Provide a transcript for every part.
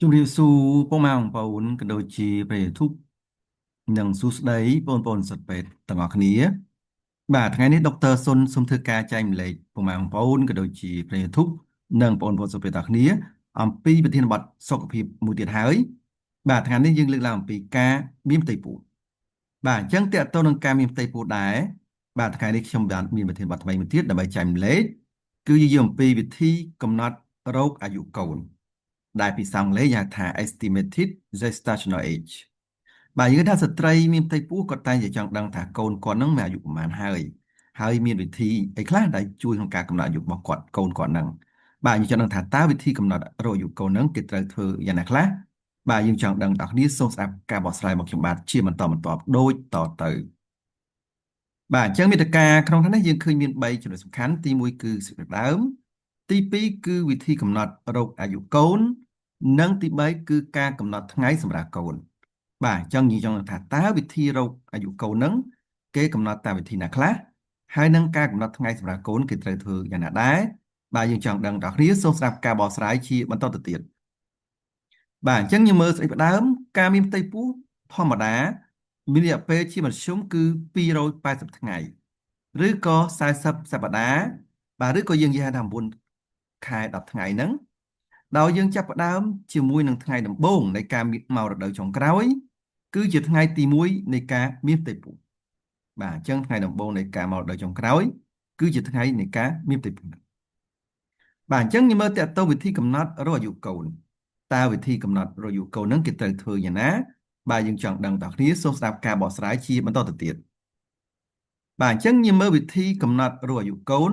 ជំរាបសួរពុកម៉ែបងប្អូនក៏ដូចជាប្រិយធុបនិងសួស្តីបងប្អូនសិទ្ធិពេទ្យទាំងអស់គ្នាបាទថ្ងៃនេះដុកទ័រសុនសូមធ្វើការចែកម្លែកពុកម៉ែបងប្អូនក៏ដូចជាប្រិយធុបនិងបងប្អូនសិទ្ធិពេទ្យទាំងអស់គ្នាអំពីប្រធានបទសុខភាពមួយទៀតហើយបាទថ្ងៃនេះយើងលើកឡើងអំពីការមានផ្ទៃពោះបាទអញ្ចឹងតើតើនឹងការមានផ្ទៃពោះដែរបាទថ្ងៃនេះខ្ញុំបានមានប្រធានបទថ្មីមួយទៀតដើម្បីចែកម្លែកគឺនិយាយអំពីវិធីកំណត់រោគអាយុកូនដែលភាសាអង់គ្លេសហៅថា estimated gestational age បាទយើងថាស្ត្រីមានផ្ទៃពោះគាត់តែងតែចង់ដឹងថាកូនគាត់នឹងមានអាយុប្រហែលហើយហើយមានវិធីអីខ្លះដែលជួយក្នុងការកំណត់អាយុរបស់គាត់កូនគាត់នឹងបាទយើងចង់ដឹងថាតើវិធីកំណត់រកអាយុកូននឹងគេត្រូវធ្វើយ៉ាងណាខ្លះបាទយើងចង់ដឹងដល់គ្នាសូមស្ដាប់ការបកស្រាយរបស់ខ្ញុំបាទជាបន្តបន្ទាប់ដូចតទៅបាទអញ្ចឹងមេត្តាក្នុងនេះយើងឃើញមាន3ចំណុចសំខាន់ទី1គឺសេចក្តីដើមទី2គឺវិធីកំណត់រោគអាយុកូននិងទី3គឺការកំណត់ថ្ងៃសម្រាប់កូនបាទអញ្ចឹងយើងចង់ថាតើវិធីរកអាយុកូនហ្នឹងគេកំណត់តាមវិធីណាខ្លះហើយនឹងការកំណត់ថ្ងៃសម្រាប់កូនគេត្រូវធ្វើយ៉ាងណាដែរបាទយើងចង់ដឹងដល់គ្នាសូមស្ដាប់ការបកស្រាយជាបន្តទៅទៀតបាទអញ្ចឹងយើងមើលស្អីផ្ដើមការមានផ្ទៃពោះធម្មតាមានរយៈពេលជាមធ្យមគឺ280ថ្ងៃឬក៏40សប្តាហ៍បាទឬក៏យើងនិយាយថា9ខែ10ថ្ងៃហ្នឹងដោយយើងចាប់ផ្ដើមជាមួយនឹងថ្ងៃដំបូងនៃការមករដូវចុងក្រោយគឺជាថ្ងៃទី1នៃការមានផ្ទៃពោះបាទអញ្ចឹងថ្ងៃដំបូងនៃការមករដូវចុងក្រោយគឺជាថ្ងៃនៃការមានផ្ទៃពោះបាទអញ្ចឹងយើងមើលតើតើវិធីកំណត់រកអាយុកូនតើវិធីកំណត់រកអាយុកូនហ្នឹងគេត្រូវធ្វើយ៉ាងណាបាទយើងចង់ដឹងដល់គ្នាសូមស្ដាប់ការបកស្រាយជាបន្តទៅទៀតបាទអញ្ចឹងយើងមើលវិធីកំណត់រកអាយុកូន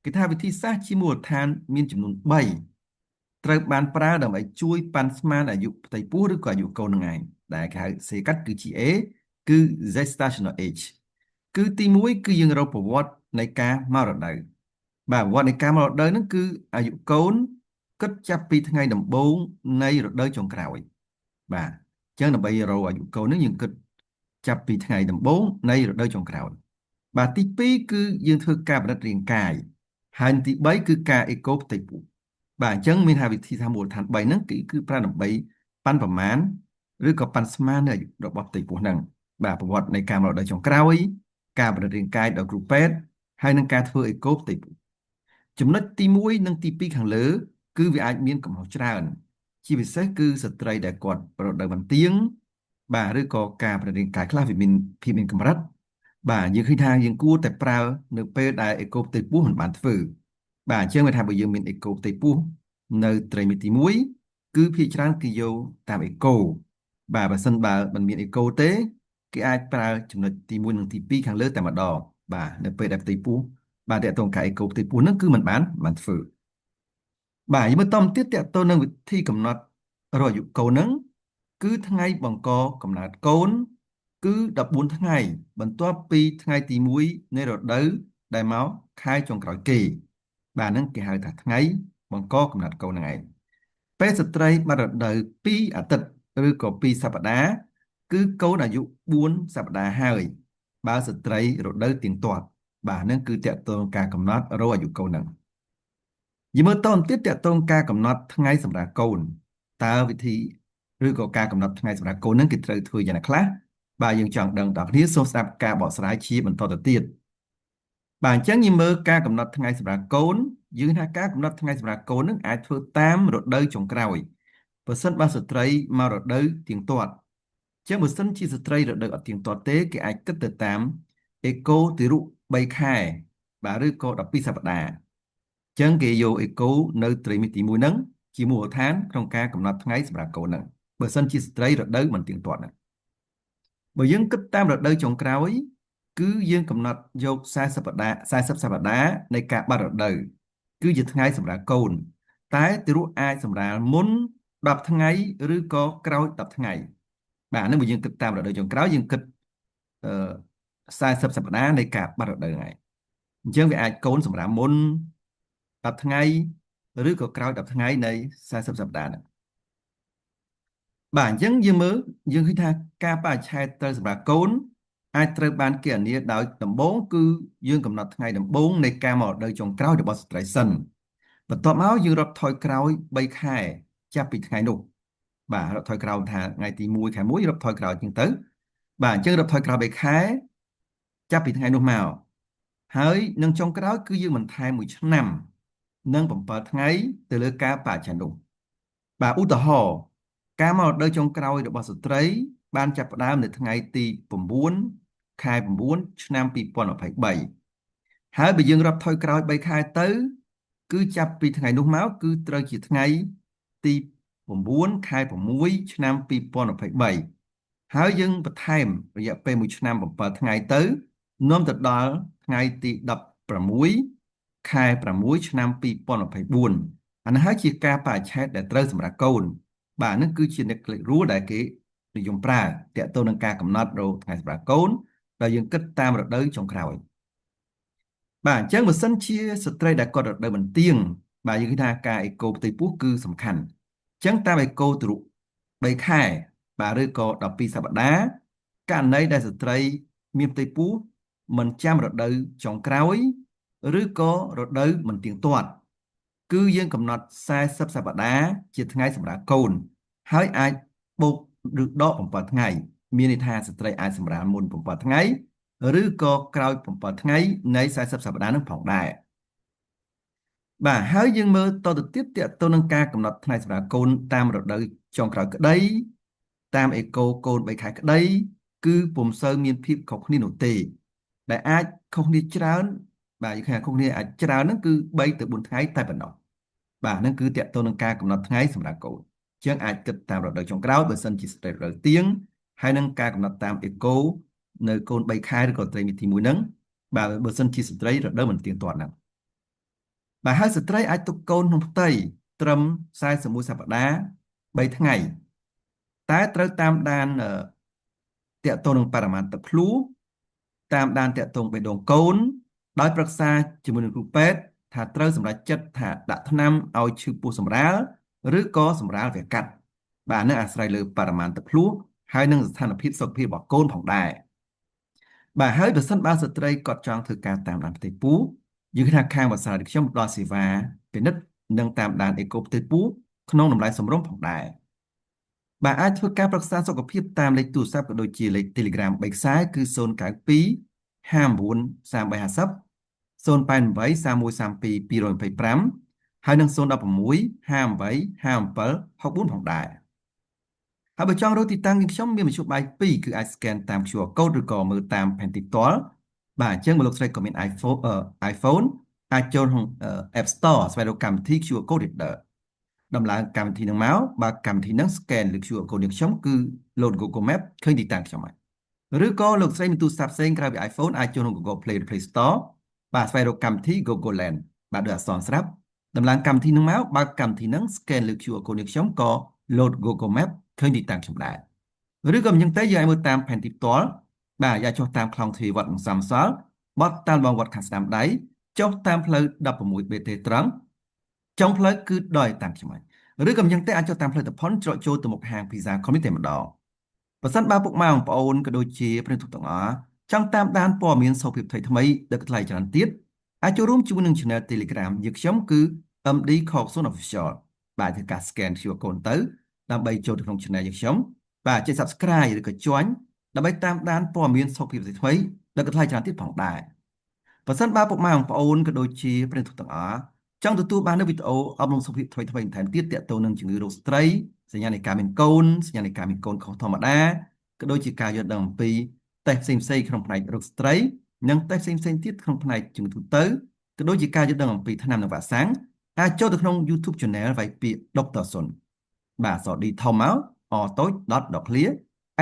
គេថាវិធីសាស្ត្រជាមូលដ្ឋានមានចំនួន3ត្រូវបានប្រើដើម្បីជួយប៉ាន់ស្មានអាយុផ្ទៃពោះឬក៏អាយុកូននឹងឯងដែលគេហៅសេកាត់គឺ GA គឺ gestational age គឺទី1គឺយើងរកប្រវត្តិនៃការមករដូវបាទប្រវត្តិនៃការមករដូវហ្នឹងគឺអាយុកូនគិតចាប់ពីថ្ងៃដំបូងនៃរដូវចុងក្រោយបាទអញ្ចឹងដើម្បីរកអាយុកូនហ្នឹងយើងគិតចាប់ពីថ្ងៃដំបូងនៃរដូវចុងក្រោយបាទទី2គឺយើងធ្វើការពិនិត្យរាងកាយហើយទី3គឺការអេកូផ្ទៃពោះបាទអញ្ចឹងមានថាវិធីសាស្ត្រមូលដ្ឋាន3ហ្នឹងគឺប្រើដើម្បីប៉ាន់ប្រមាណឬក៏ប៉ាន់ស្មាននៅអាយុរបស់ផ្ទៃពោះហ្នឹងបាទប្រវត្តិនៃការមករដូវចុងក្រោយការពិនិត្យរាងកាយដោយគ្រូពេទ្យហើយនឹងការធ្វើអេកូផ្ទៃពោះចំណុចទី1និងទី2ខាងលើគឺវាអាចមានកំហុសច្រើនជាពិសេសគឺស្ត្រីដែលគាត់រដូវបន្ទៀងបាទឬក៏ការពិនិត្យរាងកាយខ្លះវាមានភាពមានកម្រិតបាទយើងឃើញថាយើងគួរតែប្រើនៅពេលដែលអេកូផ្ទៃពោះមិនបានធ្វើបាទអញ្ចឹងវាថាបើយើងមានអេកូផ្ទៃពោះនៅត្រីមាសទី1គឺភាគច្រើនគេយកតាមអេកូបាទបើសិនបើមិនមានអេកូទេគេអាចប្រើចំណុចទី1និងទី2ខាងលើតែម្ដងបាទនៅពេលដែលផ្ទៃពោះបាទតកតងការអេកូផ្ទៃពោះហ្នឹងគឺមិនបានធ្វើបាទយើងបន្តទៀតតកតងនឹងវិធីកំណត់រកអាយុកូនហ្នឹងគឺថ្ងៃបង្កកំណើតកូនគឺ14ថ្ងៃបន្ទាប់ពីថ្ងៃទី1នៃរដូវដែលមកខែចុងក្រោយគេបាទហ្នឹងគេហៅថាថ្ងៃបង្កកំណើតកូនហ្នឹងឯងពេលស្ត្រីបាត់រដូវ2អាទិត្យឬក៏2សប្តាហ៍គឺកូនអាយុ4សប្តាហ៍ហើយបើស្ត្រីរដូវទៀងទាត់បាទហ្នឹងគឺតកតងការកំណត់រកអាយុកូនហ្នឹងយមើលតទៀតតកតងការកំណត់ថ្ងៃសម្រាប់កូនតើវិធីឬក៏ការកំណត់ថ្ងៃសម្រាប់កូនហ្នឹងគេត្រូវធ្វើយ៉ាងណាខ្លះបាទយើងចង់ដឹងដល់គ្នាសូមស្ដាប់ការបកស្រាយជាបន្តទៅទៀតបាទអញ្ចឹងយើងមើលការកំណត់ថ្ងៃសម្រាប់កូនយើងថាការកំណត់ថ្ងៃសម្រាប់កូននឹងអាចធ្វើតាមរដូវចុងក្រោយបើសិនបើស្ត្រីមករដូវទៀងទាត់ចឹងបើសិនជាស្ត្រីរដូវអត់ទៀងទាត់ទេគេអាចគិតទៅតាមអេកូទារក3ខែបាទឬក៏12សប្តាហ៍ចឹងគេយកអេកូនៅត្រីមាសទី1ហ្នឹងជាមូលដ្ឋានក្នុងការកំណត់ថ្ងៃសម្រាប់កូនហ្នឹងបើសិនជាស្ត្រីរដូវមិនទៀងទាត់ហ្នឹងបើយើងគិតតាមរដូវចុងក្រោយគឺយើងកំណត់យក40សប្តាហ៍40សប្តាហ៍នៃការបាត់រដូវគឺជាថ្ងៃសម្រាប់កូនតែទារកអាចសម្រាលមុន10ថ្ងៃឬក៏ក្រោយ10ថ្ងៃបាទនេះបើយើងគិតតាមរដូវចុងក្រោយយើងគិតអឺ40សប្តាហ៍នៃការបាត់រដូវហ្នឹងអញ្ចឹងវាអាចកូនសម្រាប់មុន10ថ្ងៃឬក៏ក្រោយ10ថ្ងៃនៃ40សប្តាហ៍ហ្នឹងបាទអញ្ចឹងយើងមើលយើងឃើញថាការបរិច្ឆេទត្រូវសម្រាប់កូនអាចត្រូវបានគណនាដោយដំបូងគឺយើងកំណត់ថ្ងៃដំបូងនៃការមករដូវចុងក្រោយរបស់ស្ត្រីសិនបន្ទាប់មកយើងរាប់ថយក្រោយ3ខែចាប់ពីថ្ងៃនោះ បាទរាប់ថយក្រោយថាថ្ងៃទី1ខែ1រាប់ថយក្រោយជាងទៅបាទអញ្ចឹងរាប់ថយក្រោយ3ខែចាប់ពីថ្ងៃនោះមកហើយនឹងចុងក្រោយគឺយើងបន្ថែម1ឆ្នាំនិង7ថ្ងៃទៅលើការបរិច្ឆេទនោះបាទឧទាហរណ៍ការមករដូវចុងក្រោយរបស់ស្ត្រីបានចាប់ផ្ដើមនៅថ្ងៃទី9ខែ9ឆ្នាំ2023ហើយបើយើងរាប់ថយក្រោយ3ខែទៅគឺចាប់ពីថ្ងៃនោះមកគឺត្រូវជាថ្ងៃទី9ខែ6ឆ្នាំ2023ហើយយើងបន្ថែមរយៈពេល1ឆ្នាំ7ថ្ងៃទៅនាំទៅដល់ថ្ងៃទី16ខែ6ឆ្នាំ2024អានេះហើយជាការបរិច្ឆេទដែលត្រូវសម្រាប់កូនបាទនេះគឺជានិកលេខរួដែលគេនិយមប្រើតាក់ទងនឹងការកំណត់រកថ្ងៃសម្រាប់កូនដែលយើងគិតតាមរដូវចុងក្រោយបាទអញ្ចឹងបើសិនជាស្ត្រីដែលគាត់រដូវបន្ទៀងបាទយើងគិតថាការអេកូផ្ទៃពោះគឺសំខាន់អញ្ចឹងតាមអេកូទ្រុ3ខែបាទឬក៏12សប្តាហ៍ករណីដែលស្ត្រីមានផ្ទៃពោះមិនចាំរដូវចុងក្រោយឬក៏រដូវមិនទៀងទាត់គឺយើងកំណត់40សប្តាហ៍ជាថ្ងៃសម្រាប់កូនហើយអាចបូកឬដក7ថ្ងៃមានន័យថាស្ត្រីអាចសម្រាលមុន7ថ្ងៃឬក៏ក្រោយ7ថ្ងៃនៃ40សប្តាហ៍នឹងផងដែរបាទហើយយើងមើលតទៅទៀតទាក់ទងនឹងការកំណត់ថ្ងៃសម្រាប់កូនតាមរដូវចុងក្រោយក្តីតាមអេកូកូន3ខែក្តីគឺពុំសូវមានភាពខុសគ្នានោះទេដែលអាចខុសគ្នាច្រើនបាទយើងឃើញខុសគ្នាអាចច្រើនហ្នឹងគឺ3ទៅ4ថ្ងៃតែប៉ុណ្ណោះបាទហ្នឹងគឺទាក់ទងនឹងការកំណត់ថ្ងៃសម្រាប់កូនជាងអាចគិតតាមរដូវចុងក្រោយបើសិនជាស្ត្រីរដូវទៀងហើយនឹងការកំណត់តាមអេកូនៅកូន3ខែឬក៏ត្រីមាសទី1ហ្នឹងបាទបើសិនជាស្ត្រីរដូវមិនទៀងទាត់ហ្នឹងបាទហើយស្ត្រីអាចទុកកូនក្នុងផ្ទៃត្រឹម41សប្តាហ៍3ថ្ងៃតែត្រូវតាមដានតាក់ទងនឹងបរិមាណទឹកភ្លួតាមដានតាក់ទងបេះដូងកូនដោយប្រឹក្សាជាមួយនឹងគ្រូពេទ្យថាត្រូវសម្រេចចិត្តថាដាក់ថ្នាំឲ្យឈឺពោះសម្រាលឬក៏សម្រាលវះកាត់បាទនឹងអាស្រ័យលើបរិមាណទឹកភ្លួហើយនិងស្ថានភាពសុខភាពរបស់កូនផងដែរបាទហើយបើសិនបើស្ត្រីគាត់ចង់ធ្វើការតាមដានផ្ទៃពោះយើងថាខាងភាសាខ្ញុំផ្ដល់សេវាពិនិត្យនិងតាមដានអេកូផ្ទៃពោះក្នុងតម្លៃសមរម្យផងដែរបាទអាចធ្វើការប្រឹក្សាសុខភាពតាមលេខទូរស័ព្ទក៏ដូចជាលេខ Telegram 3ខ្សែគឺ092 59 3350 088 3132 225ហើយនិង016 58 57 64ផងដែរហើយបើចង់រកទីតាំងយើងខ្ញុំមានមធ្យោបាយ2គឺអាច scan តាម QR code ឬក៏មើលតាមផែនទីផ្ទាល់បាទអញ្ចឹងបើលោកស្រីក៏មាន iPhone អាចចូលក្នុង App Store ស្វែងរកកម្មវិធី QR code reader ដំឡើងកម្មវិធីនឹងមកបើកម្មវិធីនឹង scan លើ QR code នេះខ្ញុំគឺ load Google Map ឃើញទីតាំងខ្ញុំហើយឬក៏លោកស្រីមានទូរស័ព្ទផ្សេងក្រៅពី iPhone អាចចូលក្នុង Google Play ឬ Play Store បាទស្វែងរកកម្មវិធី Google Lens បាទដោយអក្សរស្រាប់ដំឡើងកម្មវិធីនឹងមកបើកកម្មវិធីនឹង scan លើ QR code នេះខ្ញុំក៏ load Google Map ឃើញទីតាំងខ្ញុំដែរឬក៏មិនចឹងទេយើងអាចមើលតាមផែនទីផ្ទាល់បាទយ៉ាចុះតាមខ្លងទ្វារវត្តសំសល់បត់តាមបងវត្តខាងស្ដាំដៃចុះតាមផ្លូវ16 BT ត្រង់ចុងផ្លូវគឺដោយតាមខ្ញុំហើយឬក៏មិនចឹងទេអាចចុះតាមផ្លូវតផុនច្រកចូលទៅមុខហាង Pizza Community តែម្ដងបើសិនបើពុកម៉ែបងប្អូនក៏ដូចជាប្រិយមិត្តទាំងអស់ចង់តាមដានព័ត៌មានសុខភាពថ្មីៗដែលថ្លៃច្រើនទៀតអាចចូលរួមជាមួយនឹង Channel Telegram យើងខ្ញុំគឺ MD Khoksun Official បាទធ្វើការ scan QR code ទៅដើម្បីចូលទៅក្នុង Channel យើងខ្ញុំបាទចុច Subscribe ឬក៏ Join ដើម្បីតាមដានព័ត៌មានសុខភាពថ្មីដែលថ្លៃច្រើនទៀតផងដែរបើសិនបើពុកម៉ែបងប្អូនក៏ដូចជាប្រិយមិត្តទាំងអស់ចង់ទទួលបាននូវវីដេអូអប់រំសុខភាពថ្មីៗបន្ថែមទៀតទាក់ទងនឹងជំងឺរោគស្ត្រីសញ្ញានៃការមានកូនសញ្ញានៃការមានកូនខុសធម្មតាក៏ដូចជាការយល់ដឹងអំពីតេស្តផ្សេងៗក្នុងផ្នែករោគស្ត្រីនិងតេស្តផ្សេងៗទៀតក្នុងផ្នែកជំងឺទូទៅក៏ដូចជាការយល់ដឹងអំពីថ្នាំនិងវ៉ាក់សាំងអាចចូលទៅក្នុង YouTube Channel វាយពាក្យ Dr. សុនបាទអក្សរ D ធំមក អតូច dot ដក clear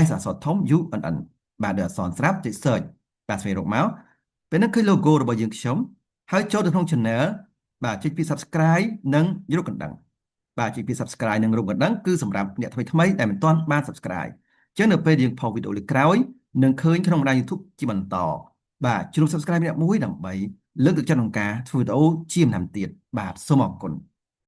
S អក្សរធំ U N N បាទដោយអក្សរស្រាប់ចុច search បាទស្វែងរកមកពេលហ្នឹងឃើញ logo របស់យើងខ្ញុំហើយចូលទៅក្នុង channel បាទចុចពី subscribe និងរូបកណ្ដឹងបាទចុចពី subscribe និងរូបកណ្ដឹងគឺសម្រាប់អ្នកថ្មីថ្មីដែលមិនទាន់បាន subscribe អញ្ចឹងនៅពេលយើងផុសវីដេអូលើក្រោយនឹងឃើញក្នុងបណ្ដាញ YouTube ជាបន្តបាទជ្រុំ subscribe អ្នកមួយដើម្បីលើកទឹកចិត្តក្នុងការធ្វើវីដេអូជាម្ដងទៀតបាទសូមអរគុណ។